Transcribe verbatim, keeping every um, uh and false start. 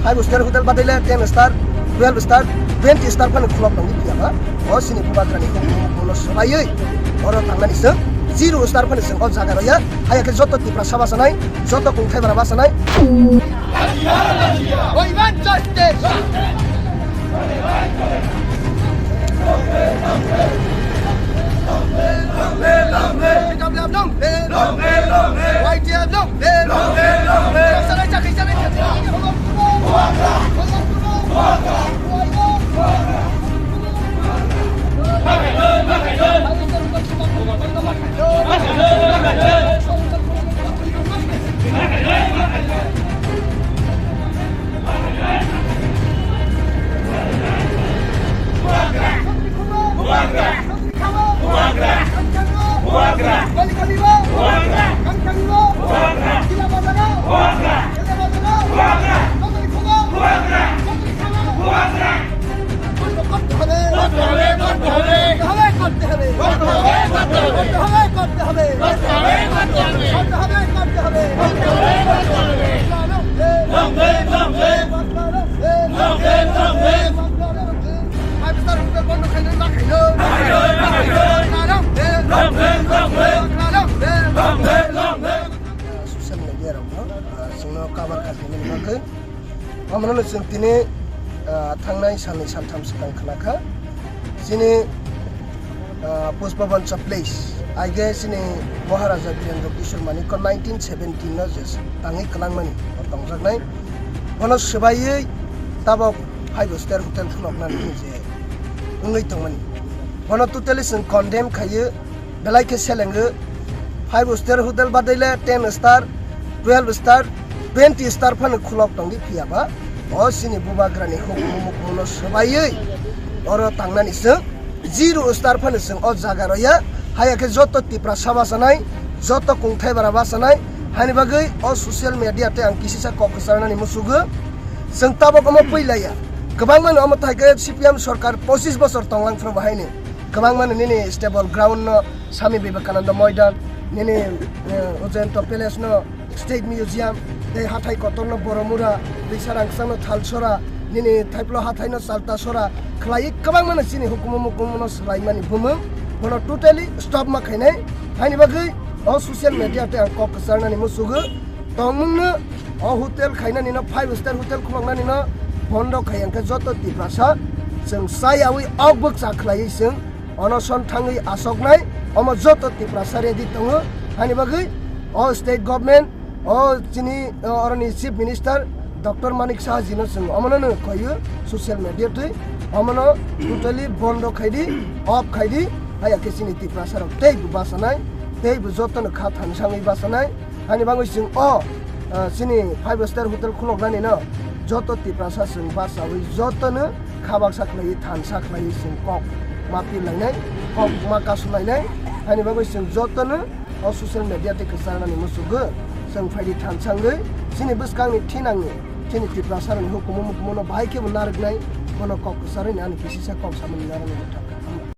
Five star hotel badai le ten star, twelve star, twenty star phano khulok tongdi phiya ba. O chini bubagrani hukumu bono swlaiwi oro tangnani chwng zero star phano chwng o jaga rwya. Haiya khe joto Tiprasa bachanai, joto kungthai bara bachanai. We want justice. Long live, long live. Long live, long live. Y T F long live. Long live, long live. Social media rok no, ah, chwngno cover kha khaimani bagwi. Omono chwng tini, ah, thangnai salni saltham swkang khna kha. Chini, ah, Pushpavancha Place, aige chini Maharaja Birendra Kishore Manikya nineteen seventeen no je tangwi kwlangmani o tongjaknai. Bono swbaiwi tabok five star hotel khuloknani je wngwi tongmani. Bono totally chwng condemn khaiwi belai khe selengo. Five star hotel badai le ten star, twelve star, twenty star phano khulok tongdi phiya ba. O chini bubagrani hukumu mukumu no swbaiwi oro tangnani chwng zero star phano chwng o jaga rwya. Haiya khe joto Tiprasa bachanai, joto kungthai bara bachanai, haini bagwi o social media tei ang kisisa kok kwcharnani musugo. Chwng tabok omo puilaiya. Kwbangmano omo thaikhe C P M sorkar pochis bosor tonglang phuru bahaini. Kwbangmano nini stable ground no Swami Vivekananda Moidan, nini, eh, Ujayanta Palace no State Museum, tei hathai kotor no Boromura, Twisarangchak no Thalsora, nini Thaiplo hathai no Chaltasora, khlaiwi kwbangmano chini hukumu mukumu no swlaimani bumung, bono totally stop ma khainai. Haini bagwi o social media tei ang kok kwcharnani musugo. Tongmungno o hotel khainani no, five star hotel khuloknani no bondo khai, hwnkhe joto Tiprasa chwng chayawi ok bwkcha khlaiwi chwng onoson thangwi asoknai, omo joto Tiprasa ready tongo. Hani bagwi o state government, o chini, o oroni chief minister Doctor Manik Saha ji no chwng omono no khoiyo social media twi, omono totally bondo khaidi, off khaidi, haya khe chini Tiprasa rok tei bo bachanai, tei bo joto no kha thansangwi bachanai. Hani bagwi chwng o, ah, chini five star hotel khuloknani no joto Tiprasa chwng bachawi jotono kha baksa khlaiwi thansa khlaiwi chwng kok ma pirlainai, kok ma kasulainai. Hani bagwi chwng jotono o social media tei kwcharnani musugo chwng phaidi thansangwi chini bwskangni thinangni chini Tiprasa rokni hukumu mukumu no bahai khebo narwknai, bono kok kwcharwi ani kisisa kok samani narwknai.